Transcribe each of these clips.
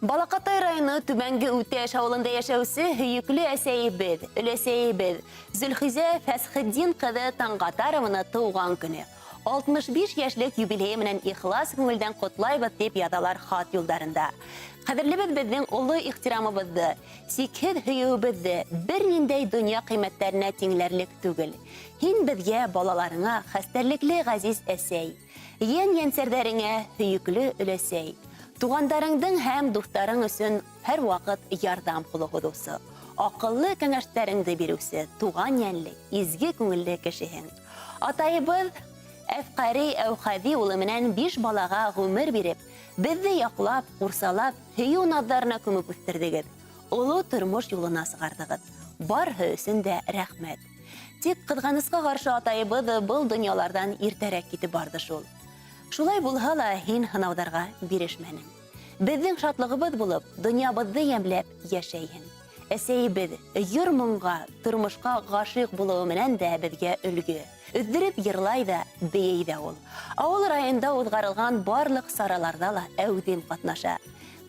Балаҡатай районы Түбәнге Үтәш ауылында йәшәүсе һөйөклө әсәйебеҙ, өләсәйебеҙ Зөлхизә Фәсхетдин ҡыҙы Таңғатарованы тыуған көнө, 65 йәшлек юбилейы менән ихлас күңелдән ҡотлайбыҙ, тип яҙалар хат юлдарында. Ҡәҙерлебеҙ беҙҙең оло ихтирамыбыҙҙы, сикһеҙ һөйөүебеҙҙе бер ниндәй донъя ҡиммәттәренә тиңләрлек түгел. Һин беҙгә, балаларыңа, хәстәрлекле ғәзиз әсәй, йән-йәнсәрҙәреңә һөйөклө өләсәй, туғандарыңдың һәм дуҫтарың өсөн һәр ваҡыт ярҙам ҡулы һуҙыусы, аҡыллы кәңәштәреңде биреүсе туған йәнле, изге күңелле кешеһең. Атайыбыҙ Әфҡәри Әүхәҙи улы менән 5 балаға ғүмер биреп, беҙҙе яҡлап, ҡурсалап, һөйөү наҙҙарына күмеп үҫтерҙегеҙ, оло тормош юлына сығарҙығыҙ. Барыһы өсөн дә рәхмәт. Тик ҡыҙғанысҡа ҡаршы атайыбыҙ был донъяларҙан иртәрәк китеп барҙы шул. Шулай булһа ла һин һынауҙарға бирешмәнең. Беҙҙең шатлығыбыҙ булып, донъябыҙҙы йәмләп йәшәйһең. Әсәйебеҙ йыр-моңға, тормошҡа ғашиҡ булыуы менән дә беҙгә өлгө. Өҙҙөрөп йырлай ҙа, бейей ҙә ул. Ауыл районында уҙғарылған барлыҡ сараларҙа ла әүҙем ҡатнаша.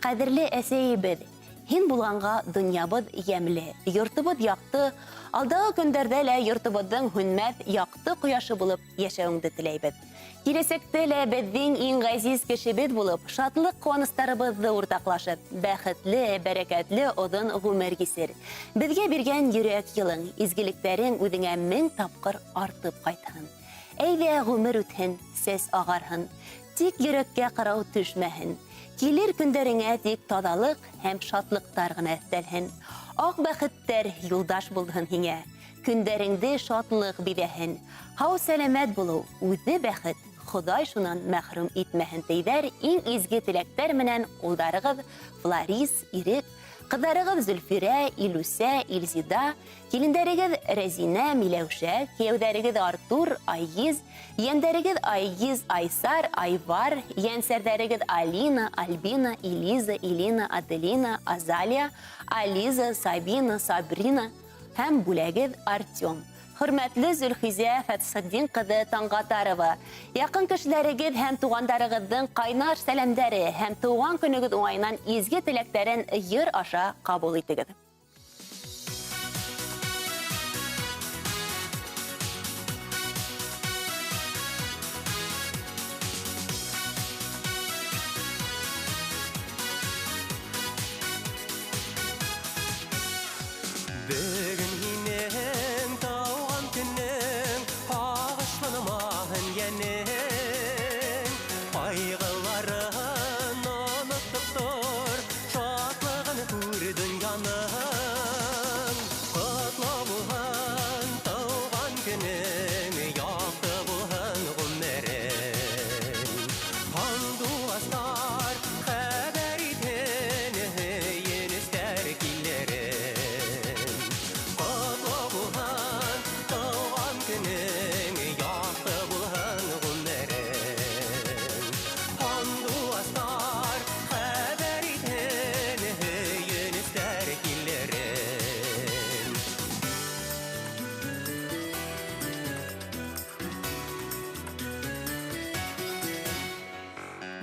Ҡәҙерле әсәйебеҙ, һин булғанға донъябыҙ йәмле, йортобоҙ яҡты, алдағы көндәрҙә лә йортобоҙҙоң һүнмәҫ яҡты ҡояшы булып йәшәүеңде теләйбеҙ. Киләсәктә лә беҙҙең иң ғәзиз кешебеҙ булып, шатлыҡ ҡыуаныстарыбыҙҙы уртаҡлашып, бәхетле, бәрәкәтле оҙон ғүмер кисер. Беҙгә биргән йөрәк йылың, изгелектәрең үҙеңә 1000 тапҡыр артып ҡайтһын. Әйҙә ғүмер үтһен, сәс ағарһын, тик йөрәккә ҡарау төшмәһен. Килер көндәреңә тик таҙалыҡ һәм шатлыҡтар ғына өҫтәлһен. Аҡ бәхеттәр юлдаш булһын һиңә. Көндәреңде шатлыҡ биҙәһен. Һау сәләмәт булыу үҙе бәхет, Хоҙай шунан мәхрүм итмәһен тейҙәр иң изге теләктәр менән улдарығыҙ Фларис, Ирек, ҡыҙҙарығыҙ Зөлфирә, Илүсә, Илзида, килендәрегеҙ Рәзинә, Миләүшә, кейәүҙәрегеҙ Артур, Айгиз, йәндәрегеҙ Айгиз, Айсар, Айвар, йәнсәрҙәрегеҙ Алина, Альбина, Илиза, Илина, Аделина, Азалия, Ализа, Сабина, Сабрина һәм бүләгеҙ Артем. Хөрмәтле Зөлхизә Фәтхетдин ҡыҙы Таңғатарова, яҡын кешеләрегеҙ һәм туғандарығыҙҙың ҡайнар сәләмдәре һәм тыуған көнөгөҙ уңайынан изге теләктәрен йыр аша ҡабул итегеҙ. Бөгөн һинең тыуған көнөң, һағышланмаһын йәнең. Ҡайғыларын онотоп тор, шатлығын күр донъяның. Ҡотло булһын тыуған көнөң, яҡты булһын ғүмерең. Һандуғастар хәбәр итһен, һөйөнөстәр килерен. Ҡотло булһын тыуған көнөң, яҡты булһын ғүмерең. Һандуғастар хәбәр итһен, һөйөнөстәр килерен.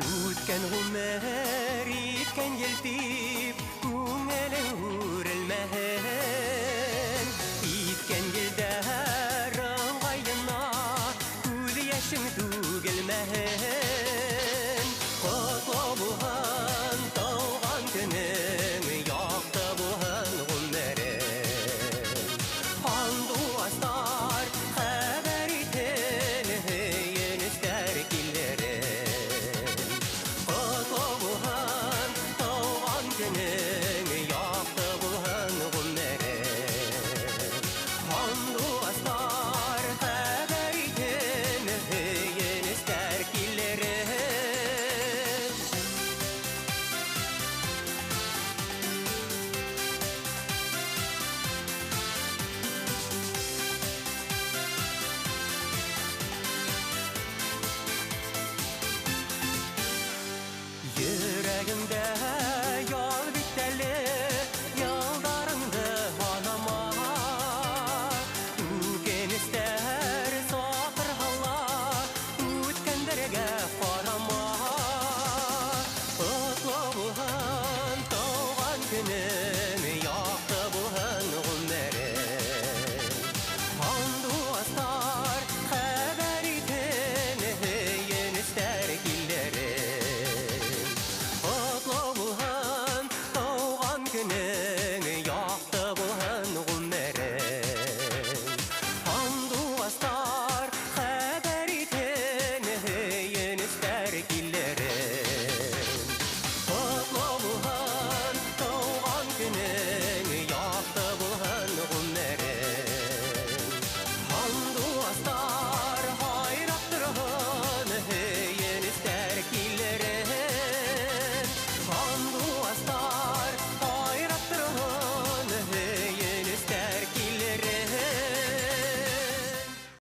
Үткән ғүмер иткән ел тип, күңелең үрелмәһен. Иткән елдәр ыңғайына күҙ йәшең түгелмәһен. Ҡотло булһын тыуған көнөң, яҡты булһын ғүмерең. Һандуғастар хәбәр итһен, һөйөнөстәр килерен. Ҡотло булһын тыуған Көнөң.